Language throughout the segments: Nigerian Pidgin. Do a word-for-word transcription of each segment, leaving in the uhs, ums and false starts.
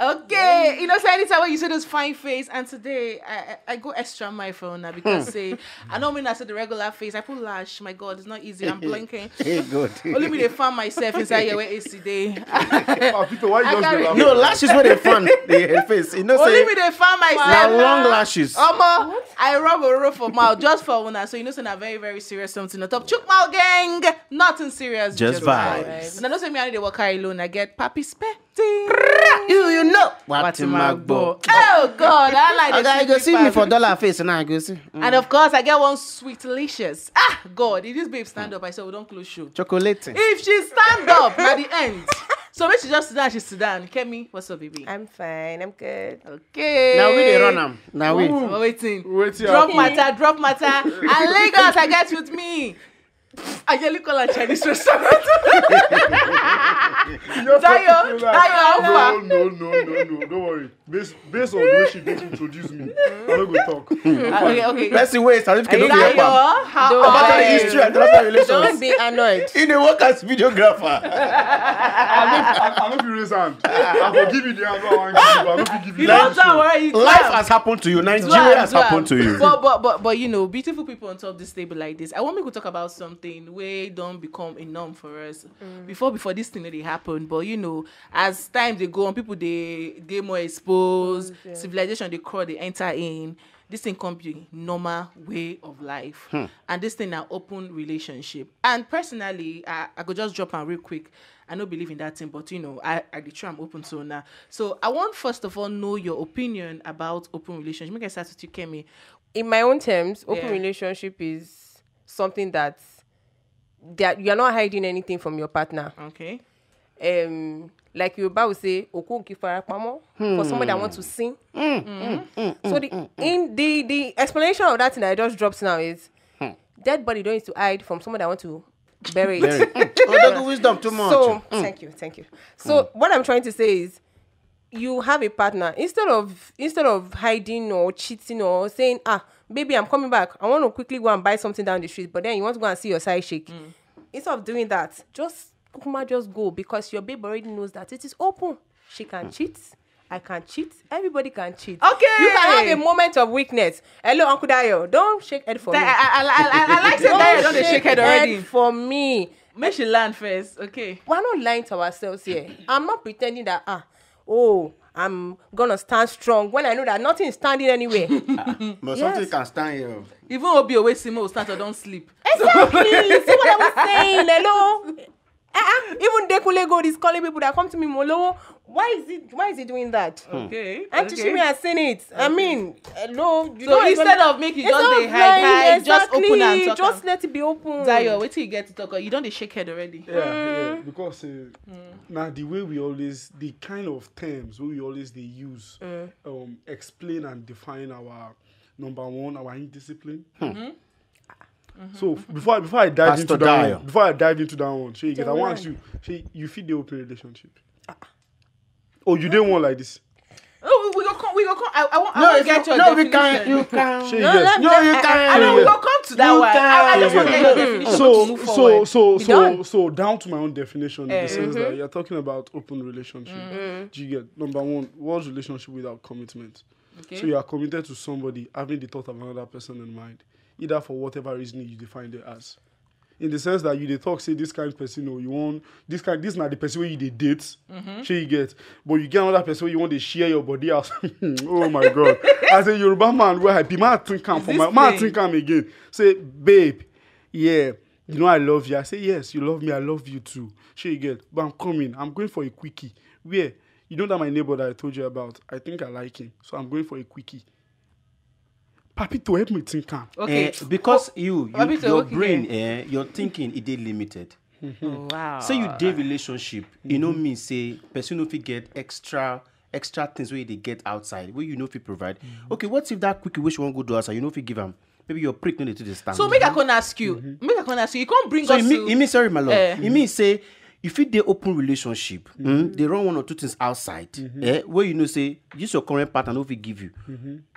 Okay, you know, say anytime when you see this fine face, and today I, I, I go extra mile for now because say I don't mean I said the regular face. I put lash. My God, it's not easy. I'm blinking. Hey, God. Only me they find myself inside here where A C day. Ah, Peter, why you I just can't- dey laugh? No, lashes where they fun. The face. You know, Only say me they find na myself. long lashes. Omo, I rub a roll for mouth just for una. So you know, say na very, very serious something. On top, Chukmao gang, nothing serious. Just vibes. And I know say me I need to work alone. I get papi spending. You, you know what in my book. Oh God, I like Okay, this you go see me pass. For dollar face now. You go see. Mm. And of course, I get one sweet licious. Ah, God, if this babe stand up, I say we don't close show. Chocolate. If she stand up, at the end. So when she just sit down, she sit down. Kemi, what's up, baby? I'm fine. I'm good. Okay. Now we dey run am. Now we. Oh, waiting. Wetin Drop happen? Matter, drop matter. And Lagos, I get with me. I usually call her Chinese restaurant. You just Dayo, talk to me like- Dayo, how far? No, no, no, no, no. Don't worry. Based, based on the way she just introduced me, I no go talk. Uh, okay, okay. Let's see ways. I don't know. Dayo, how About the are you? History and the relations. Don't be annoyed. In a work as videographer. I no, I, I no fit raise hand. I go give you the hand. I wan give you. I no fit give you. You know that where you Life come. Has happened to you. Do Nigeria am, has do am. Happened to you. But but but but you know, beautiful people on top of this table like this. I want me to talk about something where don't become a norm for us. Before before this thing really happened, but you know, as time they go on, people they they more exposed. Civilization they crawl, they enter in. This thing can be normal way of life, and this thing now open relationship. And personally, I, I could just drop on real quick. I don't believe in that thing, but you know, I I dey try am open to now. So I want first of all know your opinion about open relationship. Make I start with you, Kemi. In my own terms, open Yeah. Relationship is something that that you're not hiding anything from your partner. Okay. Um, like Yoruba would say, "Oku nki farapamo," for somebody that wants to sing. So the in the the explanation of that thing that I just dropped now is dead body don't need to hide from someone that want to bury it. Odogu wisdom too much. So thank you, thank you. So what I'm trying to say is, you have a partner, instead of instead of hiding or cheating or saying, "Ah, baby, I'm coming back, I want to quickly go and buy something down the street," but then you want to go and see your side chick. Instead of doing that, just kukuma just go, because your babe already knows that it is open. She can cheat. I can cheat. Everybody can cheat. Okay. You can have a moment of weakness. Hello, Uncle Dayo. Don't shake head for I, me. I, I, I, I like say Don't that you don't shake head already. For me. Make she land first. Okay. We're not lying to ourselves here. I'm not pretending that, ah, oh, I'm gonna stand strong when I know that nothing is standing anywhere. But something Yes. Can stand here. Even Obi Owesimo will start or don't sleep. Exactly. See what I was saying? Hello. Uh-uh. Even Dekunle Gold is calling people that come to me, "Molowo, why is it why is he doing that?" Okay. And Okay. Shishimi has seen it. I mean, hello. You So don't instead expect- of make you Instead just of dey hide, lying, hide, just exactly, open and talk. Just Am. Let it be open. Dayo, wetin you get to talk? You don't dey shake head already. Yeah, yeah, because uh, now the way we always, the kind of terms we always they use, um, explain and define our number one, our indiscipline. So before before I dive Pastor into that Dayo. One, before I dive into that one, Shey, you get, I Don't want lie. You, Shey, you fit the open relationship. Oh, you didn't want like this. Oh, we, we go come. We go come. I, I, want, I No, want if get you, your no, we definition. Can. You can. Shey, you No, get- let me- No, you I- can. I know we You go come to that You one. I, I just can. want to get your definition to so move so forward. so Be so done. So down to my own definition in Eh. the sense that you're talking about open relationship. Do you get number one? What's relationship without commitment? Okay. So you are committed to somebody having the thought of another person in mind, either for whatever reason you define it as. In the sense that you dey talk say this kind of person, or you want this kind, this na the person wey you dey date, shey you get, but you get another person wey you want to share your body as. Oh my God! As a Yoruba man, where I be, man think am Is for this my man thing? Think am again. Say, babe, yeah, you know I love you. I say, yes, you love me. I love you too. Shey you get, but I'm coming. I'm going for a quickie. Where? You know that my neighbor that I told you about. I think I like him, so I'm going for a quickie. Papito, help me think am. Okay. Eh, because you, you Papito, your okay. Brain, eh, your thinking, it is limited. Oh, wow. Say you dey relationship, you know me say person no fit get extra extra things wey they get outside wey you no fit provide. Okay, what if that quick wish one go do outside, you no fit give am? Maybe your prick no dey to the stand. So make I come ask you. Make I come ask you. You can't bring So us you mean, to. You mean, sorry, my love. Eh. You mean say If you dey open relationship, mm, they run one or two things outside, eh, where you know say this your current partner no fit give you.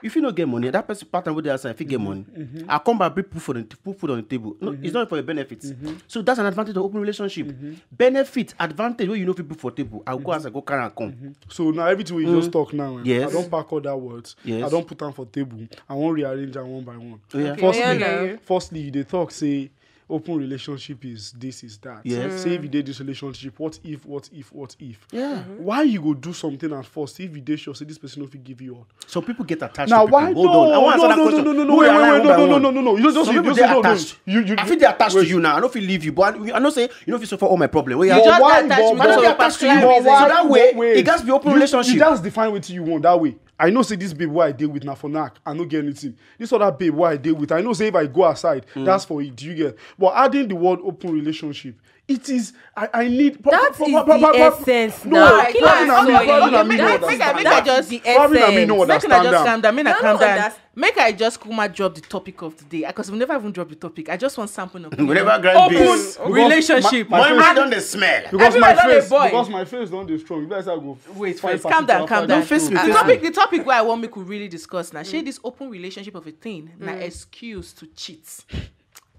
If you no get money, that person partner wey dey outside fit get money. I come back, bring put for the put food on the table. No, it's not for your benefit. So that's an advantage of open relationship. Benefit, advantage wey you no fit put for table. I go as I go carry and come. So now everything we just talk now, eh, Yes. I don't pack all that words. Yes. I don't put them for table. I won't rearrange them one by one. Yeah. Firstly, Yeah, yeah. firstly, you dey talk say open relationship is this, is that. Yes. Say if you dey this relationship, what if, what if, what if? Yeah. Why you go do something at first if you dey sure say this person no fit give you all? Some people get attached Now to people. Why? Hold No, on. I want to no, answer no, that no, question. no, no, no, Hold wait, on, wait, one wait, by no, no, one. no, no, no. You just, Some you people just dey no, no. attached. You, you, I feel they attached to wait. You now. I don't feel leave you, but I know say you don't feel suffer all my problem. Wait, You I- just why- dey attached but- because but of they a attached to particular you. reason. So that way, Wait. it gets to be open You- relationship. You just define what you want that way. I know say this babe why I deal with now for knack. I no get anything. This other babe why I deal with. I know say if I go aside, that's for it. Do you get? But adding the word open relationship, it is. I, I need. That is the essence now. Killer, sorry. Make I, make I just, make I just calm down. Make I calm down. Make I just come and drop the topic of the day because we never even drop the topic. I just want sample of We never grant open peace. Relationship. My mind don dey smell. Because my Everywhere don dey face, boil. Because my face don dey strong. If I say I go Wait find first, calm down, particular calm fight, down. Don't face me, The face topic, me. The topic where I want make we really discuss now. Shey this open relationship of a thing na excuse to cheat.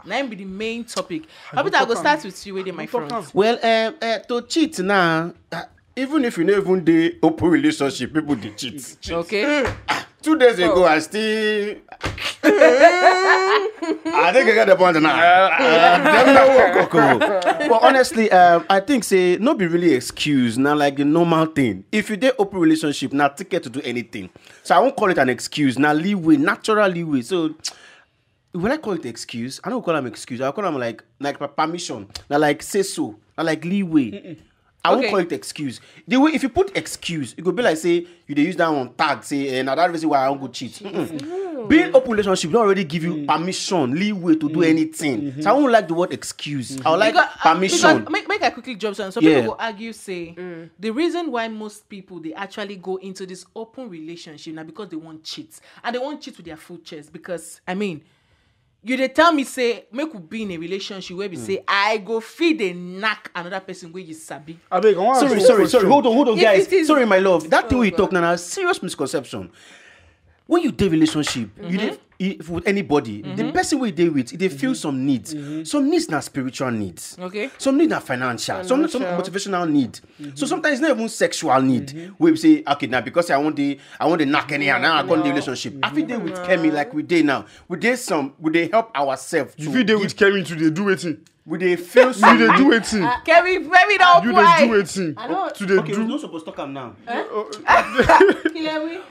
Na im be the main topic. Abita, I go start with you, wey dey my front. Well, um, uh, to cheat now, uh, even if you no even dey open relationship, people dey cheat. Okay. Two days ago, I still. I think I get the point now. Uh, uh, dem no work, okay. But honestly, um, I think say no be really excuse. Now, like, the normal thing. If you dey open relationship, now ticket to do anything. So I won't call it an excuse. Now leeway, natural leeway. So when I call it excuse, I don't call them excuse. I call them like like per- permission. Now like say so. Now like leeway. I won't Okay. call it excuse. The way if you put excuse, it could be like say you dey use that one tag say, eh, now that reason why I don't go cheat. Mm-mm. Being open relationship don't already give you permission, leeway to do anything. So I won't like the word excuse. I would like Because, uh, permission. Because make, make I quickly jump on. Some Yeah. People go argue say the reason why most people they actually go into this open relationship now because they want cheat and they want cheat with their full chest. Because I mean, you dey tell me say make we be in a relationship where we say I go feed a knack another person where you sabi. I beg, I want Sorry, ask sorry, one sorry. question. Hold on, hold on, If guys. it is- Sorry, my love. That thing Oh, we God. Talk now, now serious misconception. When you dey relationship, you dey if, with anybody. The person we dey with, they feel some needs. Some needs na spiritual needs. Okay. Some need na financial. Some some motivational need. So sometimes it's not even sexual need. We say, okay, now because I want the I want the knack anyhow. Now I got the relationship. I feel dey with Kemi like we dey now. We dey some. We dey help ourselves. If you dey with Kemi today, do wetin? We dey feel You some. dey do wetin? Kemi, Kemi, don't You dey do wetin? I don't- To dey Okay, we do. No supposed to talk am now. Oh,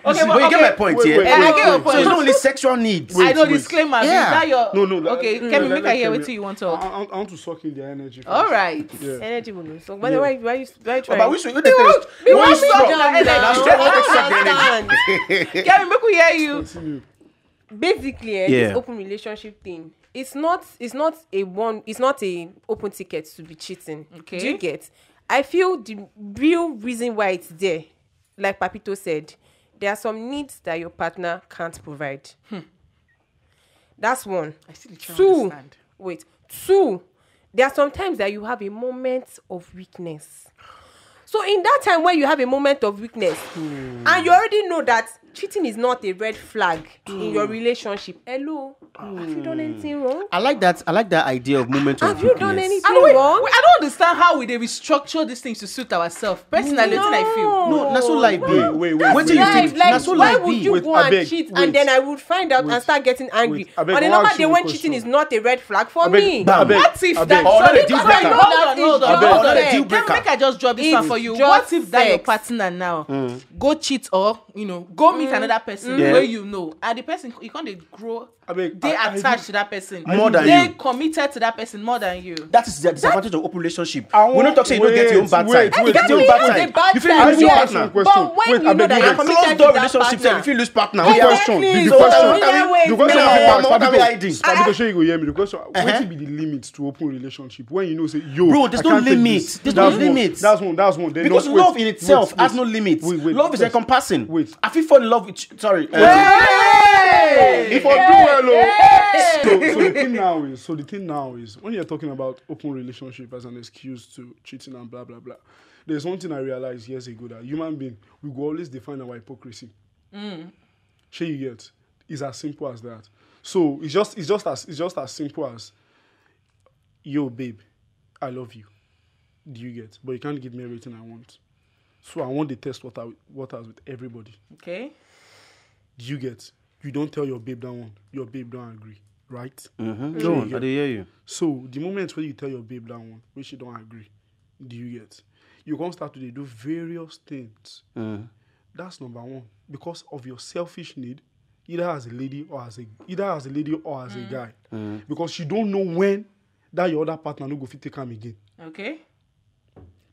But you get my point Wait, here. wait, I get your wait, point. So it's wait, not only wait. sexual needs. I know Wait, wait. Disclaimer. Yeah. Is that your No, no, no, okay? no, Kemi, no, make no, I hear Kemi. Wetin you want I, talk. I, I want to suck in their energy. First. All right. Yeah. Energy will lose. So, by the way, why you why you But trying? we should you dey tell us. You Why want you suck strong? their energy. Na strong want to suck the energy. Kemi, make we hear you. Continue. Basically, eh, Yeah. This open relationship thing, it's not it's not a one it's not a open ticket to be cheating. Okay. Do you get? I feel the real reason why it's there, like Papito said, there are some needs that your partner can't provide. That's one. I still dey try Two. Understand. Wait. Two. There are sometimes that you have a moment of weakness. So in that time when you have a moment of weakness, and you already know that cheating is not a red flag in your relationship, hello, have you done anything wrong? I like that. I like that idea of moment of Have you done weakness. anything I don't, wait, wrong? wait, I don't understand how we dey restructure these things to suit ourselves. Personally, wetin I feel. No, na so life be. Wait, wait, wait, Wetin wait, you Life, think? like, Na so why life would be. you Wait, go and abeg, cheat wait. And then I would find out and start getting angry? Wait, abeg, On a I normal want day you a when question. cheating is not a red flag for Abeg, me. Abeg, What if abeg. that? Oh, Sorry, no, deal sorry, breaker. Hold on, hold on, It's hold on. Another deal Kemi, breaker. Make I just drop this one It's for you. just What if that your sex. Partner now go cheat or you know go meet another person Yeah. Where you know and the person you can't dey grow Abeg, dey I- I- attached to that person More than dey you. Committed to that person more than you. That is the disadvantage of open relationship. I We no want- talk say you no get your own wait, bad wait, side. You wait, get your own wait, bad wait, side. Bad You fit side. lose your Wait, partner. question. But when Wait, you know abeg, that wait. you're A committed closed to door that relationship partner, sef, you fit lose partner. The Wait, question, the Exactly. question, So the in question. that way, Because it's now like- I'm Papito, shey you go hear me. The question, Uh-huh. Wetin be the limit to open relationship when you know say yo, Bro, there's I no can't take limit. This. There's no That's one. Limit. That's one. That's one. Then Because no, love wait, in itself wait, has wait, no limit. Wait, wait, Love is wait. Encompassing. Wait. I fit fall in love with. Sorry. If I do well, oh. So, so the thing now is, so the thing now is, when you're talking about open relationship as an excuse to cheating and blah blah blah, there's one thing I realized years ago, that human being, we go always define our hypocrisy. Shey you get? It's as simple as that. So it's just it's just as it's just as simple as, "Yo, babe, I love you." Do you get? But you can't give me everything I want. So I want the test water waters with everybody. Okay. Do you get? You don't tell your babe that one. Your babe don't agree, right? Mm-hmm. Go on, I dey hear you. So the moment when you tell your babe that one, when she don't agree, do you get? You can start to dey do various things. Mm. That's number one. Because of your selfish need, either as a lady or as a either as a lady or as a guy. Because you don't know when that your other partner no go fit take am again. Okay.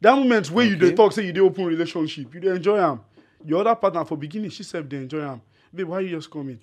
That moment where you dey Okay. talk, say you dey open relationship, you dey enjoy am. Your other partner for beginning, she sef dey enjoy am. "Babe, why you just coming?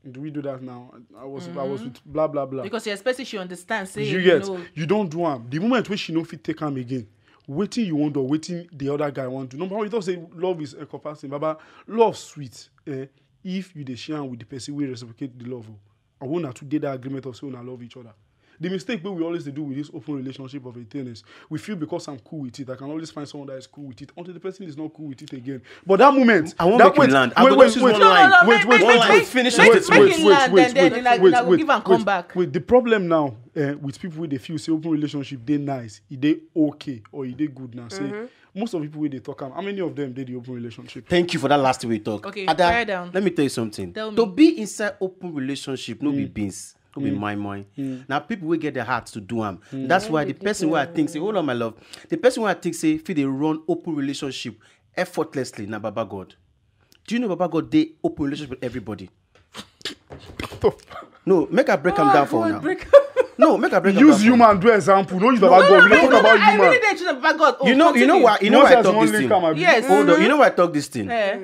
Do we do that now? I was I was with blah blah blah." Because you expect she understands. Say You get? You don't do am. The moment when she no fit take am again, wetin you want or wetin the other guy want do. Number one, you talk say love is encompassing. Baba, love sweet. Eh? If you dey share am with the person wey reciprocate the love, oh, and una two dey that agreement of say una love each other. The mistake wey we always dey do with this open relationship of a thing is we feel because I'm cool with it, I can always find someone that is cool with it until the person is not cool with it again. But that moment, I wan that make you wait, land. I wait, go wait, just use wait, one line. No, no, no, wait, make- wait, make- One wait, line. make- Finish make the it thing. land, wait, and then, wait, then I, wait, I will wait, give and wait, come back. Wait, the problem now, eh, with people wey dey feel say open relationship dey nice, e dey okay, or e dey good now. Say most of the people wey dey talk am, how many of them dey the open relationship? Thank you for that last way you talk. Okay, Ada, fire down. Let me tell you something. Tell me. To be inside open relationship, no be beans, no be my mind. Now people will get their hearts to do am. That's why the person where I think say, hold on, my love, the person where I think say fit dey run open relationship effortlessly na Baba God. Do you know Baba God dey open relationship with everybody? No, make I break am down for now. No, make I break am down Use for human do example. No use Baba God. We dey talk about I human. really dey choose Baba God. Oh, You know, you know continue. why? You know No why say I as talk one this link thing. am, abi? Yes. Hold on. You know why I talk this thing? Eh.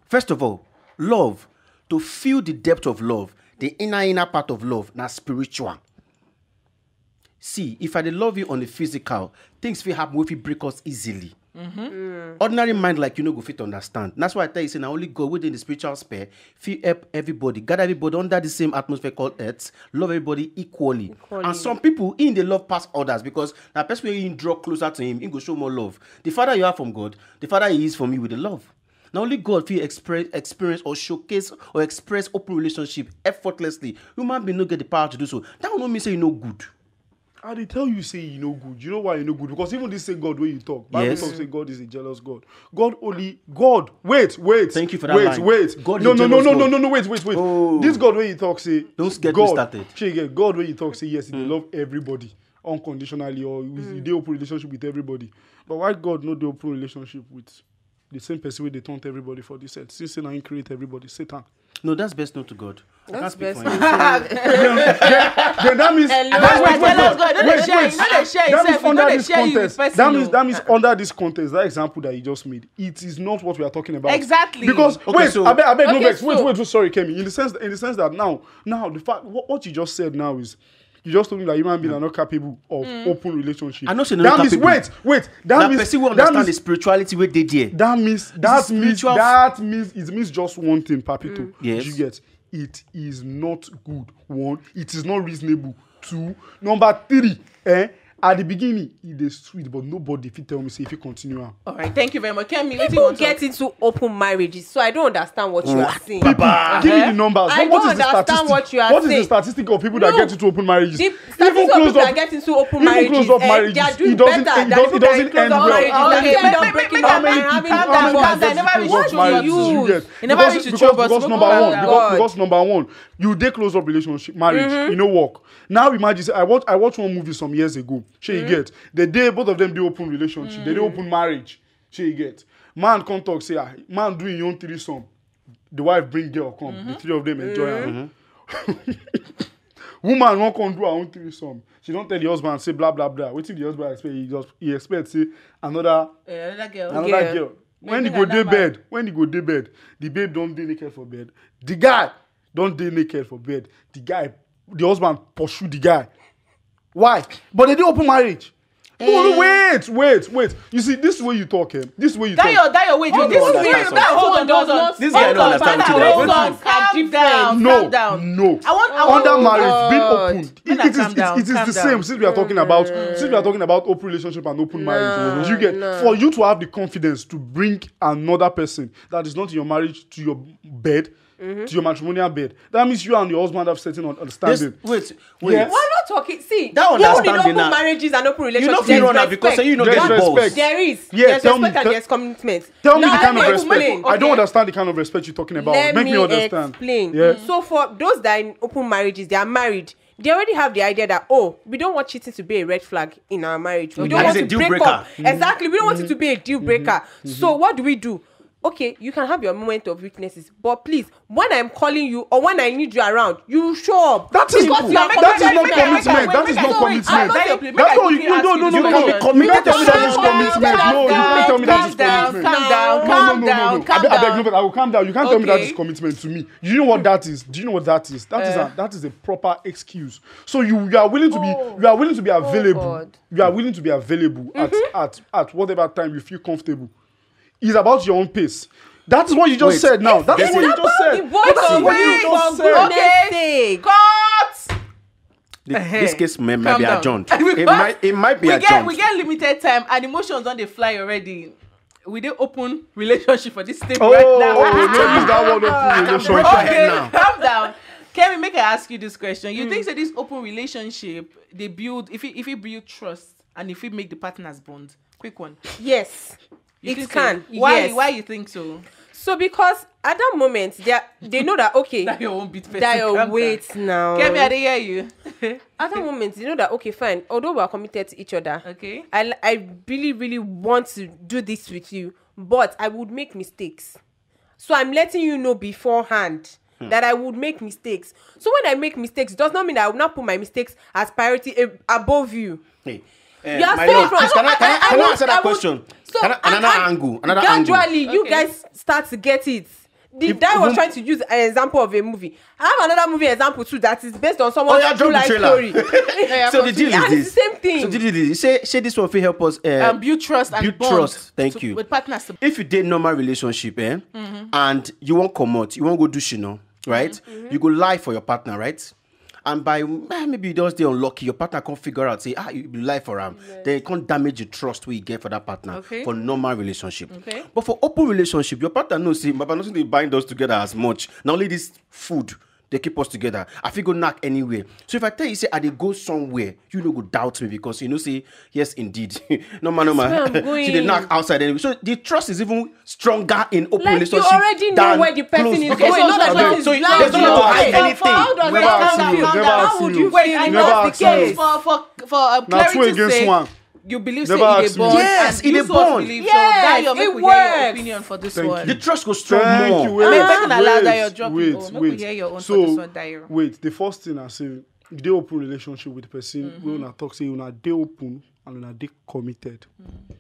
First of all, love, to feel the depth of love, the inner inner part of love, na spiritual. See, if I dey love you on the physical, things fit happen wey fit break us easily. Ordinary mind like you no go fit understand. That's why I tell you say na only God wey dey in the spiritual sphere fit help everybody, gather everybody under the same atmosphere called earth, love everybody equally. And some people in dey love pass others because na person wey him draw closer to him, him go show more love. The father you have from God, the father he is from you with the love. Na only God fit express, experience or showcase or express open relationship effortlessly. Human being no get the power to do so. That one no mean say e no good. I dey tell you say e no good. You know why e no good? Because even this same God wey you talk, Bible Yes. talk say God is a jealous God. God only God. Wait, wait. Thank you for that Wait, line. wait. God is No, a no, no, jealous no, God. no, no. Wait, wait, wait. Oh. This God wey you talk say. Don't get me God, started. Shey you get? God wey you talk say yes, he dey love everybody unconditionally, or with, he dey open relationship with everybody. But why God no dey open relationship with the same person wey dey taunt everybody for this earth? Since say na him create everybody, Satan. No, that's best not to God. I can't That's speak for best him. not to Then that means Hello, wait, wait, jealous wait, God. No wait, dey share wait. himself. No dey share That means himself. No under dey this share you with context. That means person. That means under this context, that example that you just made, it is not what we are talking about. Exactly. Because Okay, wait, so- I beg, I beg, no Okay, vex. Wait, so- wait, wait, sorry, Kemi. In the sense, in the sense that now, now the fact what, what you just said now is, you just told me that human beings are not capable of open relationship. I know say no That means capable. Wait, wait. That That means person will that understand means the spirituality wey dey there. That means that means spiritual- that means it means just one thing, Papito. Yes. You get? It is not good. One, it is not reasonable. Two, number three, eh? At the beginning, it is sweet, but nobody fit tell me say if you continue am. All right, thank you very much, Kemi. Wetin you People want to get into open marriages, so I don't understand what you are saying. Give me the numbers. I What- what don't is the understand statistic? What you are What is saying. The statistic of people that No. Get into open marriages? The Even statistics of close people up, that get into open even marriages, close up eh, marriages, they are doing it doesn't, better it than doesn't, people it that doesn't close end up well. marriages. How They many end people, up breaking how up many and people having close up problems. marriages? You, You get? It never Because- reach the because- trouble, because smoke number out one, that because, word. Because number one, you dey close up relationship, marriage. You know work. Now imagine say I watch I watch one movie some years ago. Shey you get? The day both of them dey open relationship, they dey open marriage. Shey you get? Man come talk say, ah, man do him own threesome. The wife bring girl come. The three of them enjoy am. Woman wan come do her own threesome. She don tell the husband say blah blah blah. Wetin the husband expect? He just he expect say another Eh, another girl. another Girl. girl. When Maybe he go na dey number. Bed, when he go dey bed, the babe don dey naked for bed. The guy don dey naked for bed. The guy, the husband pursue the guy. Why? But they dey open marriage. No, no, wait, wait, wait. You see, this way you talk, eh? This way you That talk. your that your way. You This don't is understand real. something. That hold on, hold on. This guy don't understand wetin dey happen. Calm Deep down, No, calm down. No. I want, I want, Under marriage, being God. open. Make It, I it is, calm it, down, it is calm the down. Same since we are talking about since we are talking about open relationship and open marriage. Do you get? No. For you to have the confidence to bring another person that is not in your marriage to your bed, to your matrimonial bed, that means you and your husband have certain un- This, understanding. Wait, wait. Yes. We're not talking. See, That even in understanding open now. marriages and open You know, relationships, you there's run out respect. because say you know There's get respect. Balls. There is. Yeah, There's tell me, respect and tell- there's commitment. Tell me Now, the kind let of me respect. explain. I don't understand the kind of respect you're talking about. Let Make me me understand. Explain. Yeah. So for those that are in open marriages, they are married. They already have the idea that, oh, we don't want cheating to be a red flag in our marriage. We don't That want is to a deal break breaker. Up. Exactly. We don't want it to be a deal breaker. So what do we do? Okay, you can have your moment of weaknesses, but please, when I'm calling you or when I need you around, you show up. That is Because you are that is not committed. commitment. That is not Wait, wait, commitment. wait, wait, That's all you wait, you no no no wait, no wait, no. wait, You can't tell me that is wait, commitment. No, you can't tell me that is calm down, commitment. calm down, No, no, no, calm no, no. down, I beg, I beg, calm no, I will calm down. You can't tell me that is Okay. commitment to me. You know what that is? Do you know what that is? That is Uh. a that is a proper excuse. So you you are willing to be you are willing to be available. God. You are willing to be available at at at whatever time you feel comfortable. It's about your own pace. That is what you just Wait. said now. That is It's what you It's just about said. the boy That is for what you real, just for said. goodness sake. Cut. This, this case may, might Calm be down. Adjourned. It might it might be we adjourned. Get we get limited time and emotions don dey fly already. We dey open relationship for this stage Oh, right now. no, use that word open relationship. Broken Okay, now. Calm down. Kemi, make I ask you this question. You think say this open relationship dey build if it if it build trust and if it make the partners bond? Quick one. Yes, You it think can. So? Why Yes. Why you think so? So because at that moment, they are, they know that okay, That your own beat person. that your Calm down. weight now. Kemi, I dey hear you. At that moment, they know that okay, fine. Although we are committed to each other, Okay. I I really really want to do this with you, but I would make mistakes. So I'm letting you know beforehand that I would make mistakes. So when I make mistakes, it does not mean that I will not put my mistakes as priority a- above you. Hey, You eh, are my saying lord, from- please, can I, no, can I, I- I can I would- answer I that would- question? So Can I, and- another and angle, another angle. Gradually, you Okay. guys start to get it. The, If- that was even- trying to use an example of a movie. I have another movie example too that is based on someone's Oh, yeah, true drop the life trailer. Story. So the deal Yeah, is it's this. the same thing. So the deal is this. Say, say this one fit help us. Uh, Um, build trust and build bond trust. Thank to- you. With partners. To, If you dey normal relationship, eh, and you wan comot, you wan go do shino, right? You go lie for your partner, right? And by eh, maybe you just dey unlucky, your partner come figure out say ah you be lie for am, then e come damage the trust wey you get for that partner Okay. for normal relationship. Okay. But for open relationship, your partner know say baba nothing dey bind us together as much. Na only this food dey keep us together. I fit go knack anywhere. So if I tell you say I dey go somewhere, you no go doubt me because you know say yes indeed, normal normal. That's where I'm She dey going. Knack outside anyway. So the trust is even stronger in open Like, you relationship already know than where the person close. is Okay, going. so Not that okay, person so is you- lying. there's no How hide does anything. How does Never that ask sound? you, How never does- ask How would you. you Wait, feel I in know that the case case? for for for um, Now two clarity against sake, one. you Never saw ask believe you. so Yes. that Yes, your e dey make Yes, we hear your it opinion works. for this Thank one. you. The trust go strong Thank more. you. Wait, I mean, make una allow wait, that your drop wait, people. Make wait. We hear your own So, for this one, Dairo. Wait, the first thing I say, you dey open relationship with the person wey una talk say una dey open and una dey committed.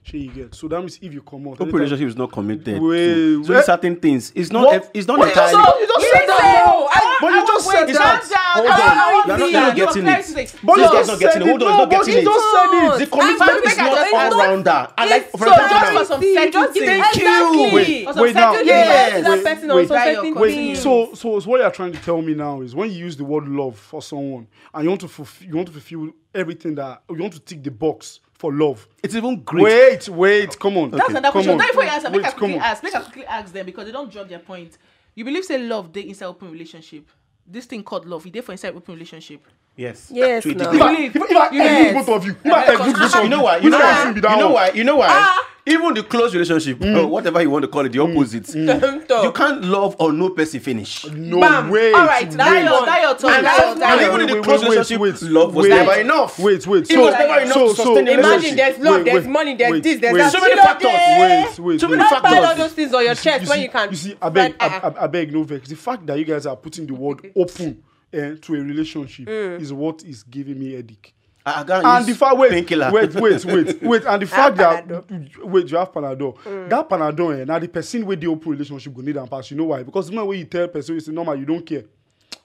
Shey you get? So that means if you comot, Open relationship is not committed Wait, to, to wait. Certain things. It's not. What? Ev- it's not Wait, you just, entirely. you just said that. No, But you just said It's that. not. Hold on. You're not, you're not getting it. But This you guy's just not said getting it. it. Hold on. No, He's not but getting you it. just said it. The commitment is not all rounder. I like, for So example, just now, for some It's certain just things. exactly. Wait, For some wait now. certain You things. guys Yes. that Wait, person on wait, some certain wait, things. So, so, so what you're trying to tell me now is when you use the word love for someone and you want to fulfill, you want to fulfill everything that you want to tick the box for love. It's even great. Wait, wait, come on. That's Okay, another come question. On. Not before you answer, make Wait, I quickly come on. Ask. Make I quickly ask them because they don't drop their point. You believe say love dey inside open relationship? This thing called love, e dey for inside open relationship. Yes. Yes, Tweet now. it. If I, if, if I Yes. Group both of you, if I group both of You know why? You know which why? one be that You know one? Why? You know why? Even the close relationship, or whatever you want to call it, the opposite. You can't love or know person finish. No, Bam. wait. All right, wait. that Dayo, one. Dayo, turn, And, Dayo, and Dayo. even in the Wait, close wait, relationship, wait, love was wait, never enough. Wait, wait. It was never enough So, to so, sustain the Imagine relationship. There's love, Wait, there's wait, money, there's wait, this, there's wait. that. So many factors. Wait, wait, Don't wait. pile all those things on your chest You when see, you can. you see, I beg, Ah, I, I, I beg no vex. The fact that you guys are putting the word open eh, to a relationship is what is giving me headache. I, I can't And use the fact, wait, painkiller. wait, wait, wait, wait, and the fact that Panadol. Wait, you have Panadol. That Panadol, eh, now the person with the open relationship go need and pass. You know why? Because the moment you tell person, you say normal, you don't care.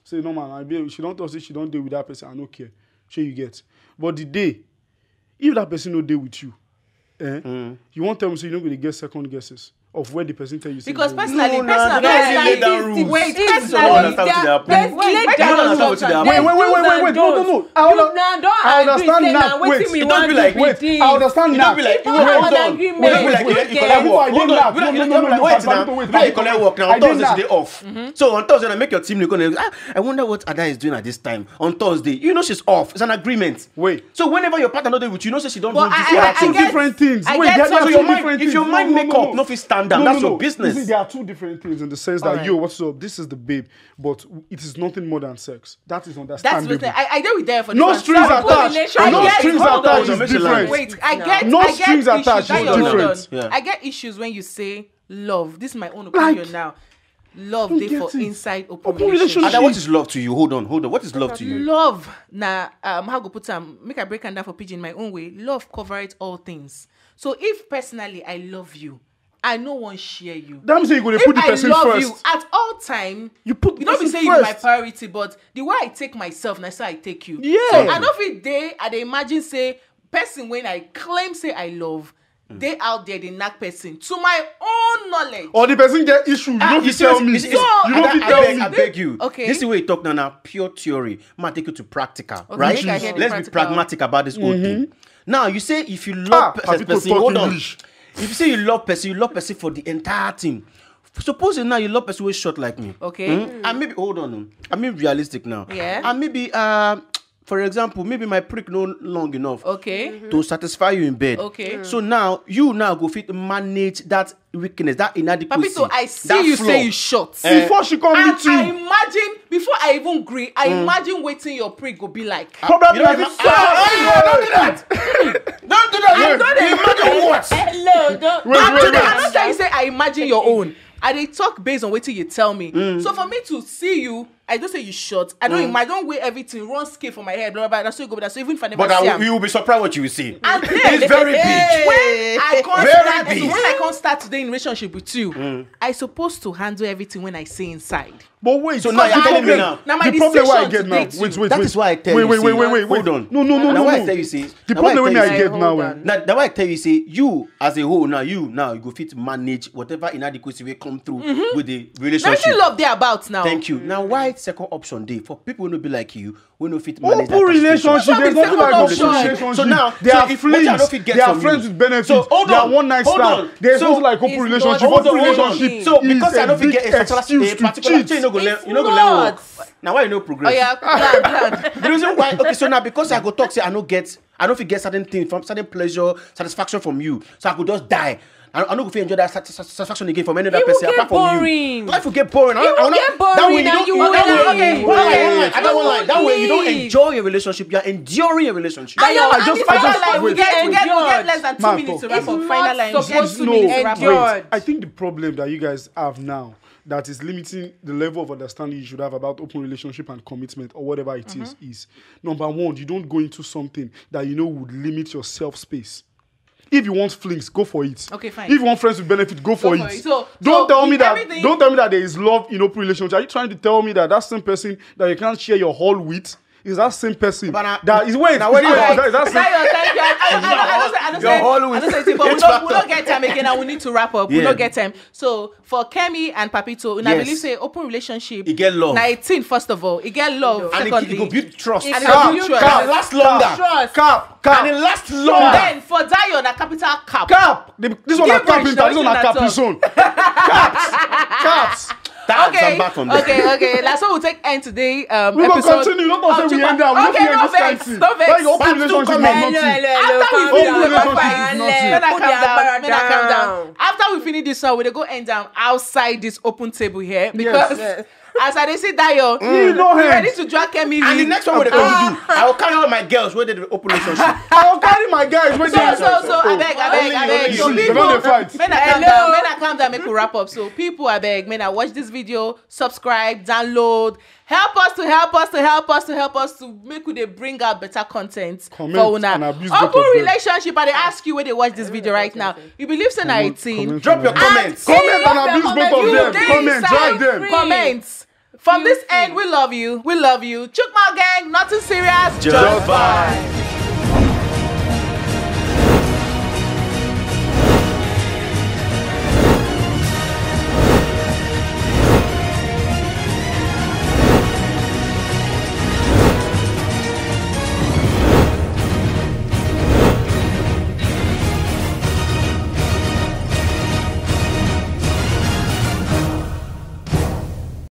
Say normal, I be, she don't talk say she don't deal with that person. I don't care. Shey you get? But the day if that person no dey with you, eh, you wan tell me say you no go dey get second guesses. of where the person tell you say Because you- personally, No, nah, personal they don't really lay personal down rules. Wait, There's personal no understanding to their Wait, point. wait, They don't understand what they are Wait, wait, wait, wait, wait, wait. No, no, no. I, You under- now don't I agree understand say na now. Wetin Wait, we You don't want be like, be wait. this. I understand You now. don't be like, you Wait, hold hold on. on. You don't be like, you, you Wait, collect wait, work. I Hold did on, not. you No, no, no, no, wait no, now. no, Wait, you collect work now. On I did Thursday not. They off. So on Thursday, I make your team. You're gonna. Ah, I wonder what Ada is doing at this time on Thursday. You know she's off. It's an agreement. Wait. So whenever your partner not there with you, you know say she don't But do this I- or I- that I thing. get- Different things. I Wait, get there some- are So two your mind, different if your things. mind No, make no, no, up, no. no fit stand down. No, no, That's your no. business. You see, there are two different things in the sense that Alright. Yo, what's up? This is the babe, but it is nothing more than sex. That is That's understandable. what I, I get with there for No this one. strings Some attached. relation- I No get strings it. Hold on. attached is Hold on. different. Wait, I get No I get strings issues. attached That is you're not different. done. Yeah. I get issues when you say love. This is my own opinion Like, now. Love don't dey get for it. Inside Open open relationship. Ada, what is love to you? Hold on, hold on. What is love to you? Love na um how go put am, make I break am down for pidgin my own way. Love cover it all things. So if personally I love you, I no wan share you. That means you go dey If put the I person love first. You at all time, You put the you no be person say you be my first. Priority, but the way I take myself, na so I take you. Yeah. So I no fit dey. I dey imagine say person when I claim say I love dey out there dey knack person to my own knowledge. Or the person get issue. You Ah, don't you fit tell see, me. you see, You I, don't fit I tell beg, me. I beg you. Okay. This is where you talk now, now pure theory. Ma take you to practical, Okay, right? make I hear the Let's be practical. Pragmatic about this whole thing. Now you say if you Ah, love Papito person, talk hold on. English. If you say you love person, you love person for the entire thing. Supposing now you love person wey short like me. Okay. Hmm? And maybe hold on. Oh. I mean realistic now. Yeah. And maybe uh for example, maybe my prick no long enough Okay. to satisfy you in bed. Okay. So now you now go fit manage that weakness, that inadequacy. Papito, I see that you flaw. Say you short. Eh. Before she come And meet you. I imagine before I even agree, I imagine waiting your prick go be like. Probably You don't like even- Ah, ah, don't do that. Don't do that. I don't You imagine what? Hello, don't. Wait, I'm wait, telling, wait. I'm telling you, say I imagine your own. I dey talk based on wetin you tell me. So for me to see you, I don't say you short. I don't imagine. I don't weigh everything. Run scale for my head. Blah, blah, blah. That's so you go. That's so even if I never But see I, am. You will be surprised what you will see. And then It's very big. When I can't Very start, big. When I can't start today in relationship with you, I supposed to handle everything when I say inside. But wait, So now that's you're the problem. Telling me now. Now my The problem why I decision get to now. date Wait, you. wait, That wait. Is why I tell Wait, you. wait, See, wait, wait, wait. Hold on. No, no, no, Now no, why no. I tell you, see. The Now why I problem tell where you, I see. get now. Hold Eh? on. Now, now why I tell you, say you as a whole now, you now you go fit manage whatever inadequacy will come through with the Now relationship. wetin love dey about now? Thank you. Now, why second option dey for people who no be like you, who no fit manage Open that relationship. Open There's nothing like open relationship. Relationship. So now, They so are if fleas. what I no fit get They are from friends you. with benefits. So hold They are on, one night hold stand. On. There's So, nothing like open It's relationship. not Open cheating. Relationship. So Is because a I don't fit big get a particular, excuse a to particular cheat. thing, you no go learn. You no go It's learn not. Work. Now why you no progress? Oh yeah, plan, plan. The reason why, okay, so now because I go talk say I no get, I no fit get certain thing from certain pleasure, satisfaction from you, so I go just die. I, I no go fit enjoy that sat- sat- satisfaction again from any other It will person get apart boring. from you. Life will get boring. I, It I will not- get that boring way you and don't, you you, will that way, not hold on, line, that way, hold on, line, that way you don't leave. Enjoy a relationship. You are enduring a relationship. And Ayo, I I just- just feel I like we just- get, we get, we get endured. Less than two Marco. Minutes to wrap It's up. not Final line. Supposed to No, be wait. endured. I think the problem that you guys have now that is limiting the level of understanding you should have about open relationship and commitment or whatever it is is number one, you don't go into something that you know would limit your self space. If you want flings, go for it. Okay, fine. If you want friends with benefit, go for Go it. for it. So- don't so tell me with that. Everything- Don't tell me that there is love in open relationship. Are you trying to tell me that that same person that you can't share your hall with is that same person? But I- That is wait. Now, wait, Is wait, that, wait. is that same Dayo, thank you. I, I, I, I, I, don't say- I don't You're say- always I don't say anything, but we X don't, we factor. Don't get time again, and we need to wrap up. We Yeah. Don't get time. So for Kemi and Papito, una Yes. Believe say open relationship. E get love. Na eighteen first of all. E get love. And it, Secondly, it go build trust. And And it it go go build build trust. trust. Last longer. Cap, cap, And it lasts longer. Then for Dayo na capital cap. Cap. The, this one na Gibberish, cap. This one na nothing at cap. All. This one. Caps. Caps. That's Okay, a back on that. Okay, okay. That's how we take end today. Um, We go episode continue. Don't talk of say we Chupa- end down. We Okay, don't no end this kind vex, thing. no vex. Why you open Part two relationship coming. is nothing? After we Open finish, relationship fine. is nothing. Make una Put calm their down. barra Make una calm down. Down. After we finish this one, we dey go end down outside this open table here because Yes. as I dey see Dayo, You know we him. Ready to drag Kemi. And the next one wey dey come do, I will carry all my girls wey dey the open relationship. I will carry my guys when So, they so, so, abeg, abeg, Only you, abeg. only So you. They don't dey people, fight. make una calm Hello. down, make una calm down, make we wrap up. So people, abeg, make una watch this video, subscribe, download, help us to help us to help us to help us to make we dey bring out better content Comment for una. And abuse both Open of them. Relationship, I dey ask you wey dey watch this video right now. You believe say na eighteen? Drop your comments. Comment and abuse both of them. You Comment, dey drag them. Comments. From this end, we love you. We love you. Chukma gang, nothing serious. Just vibes.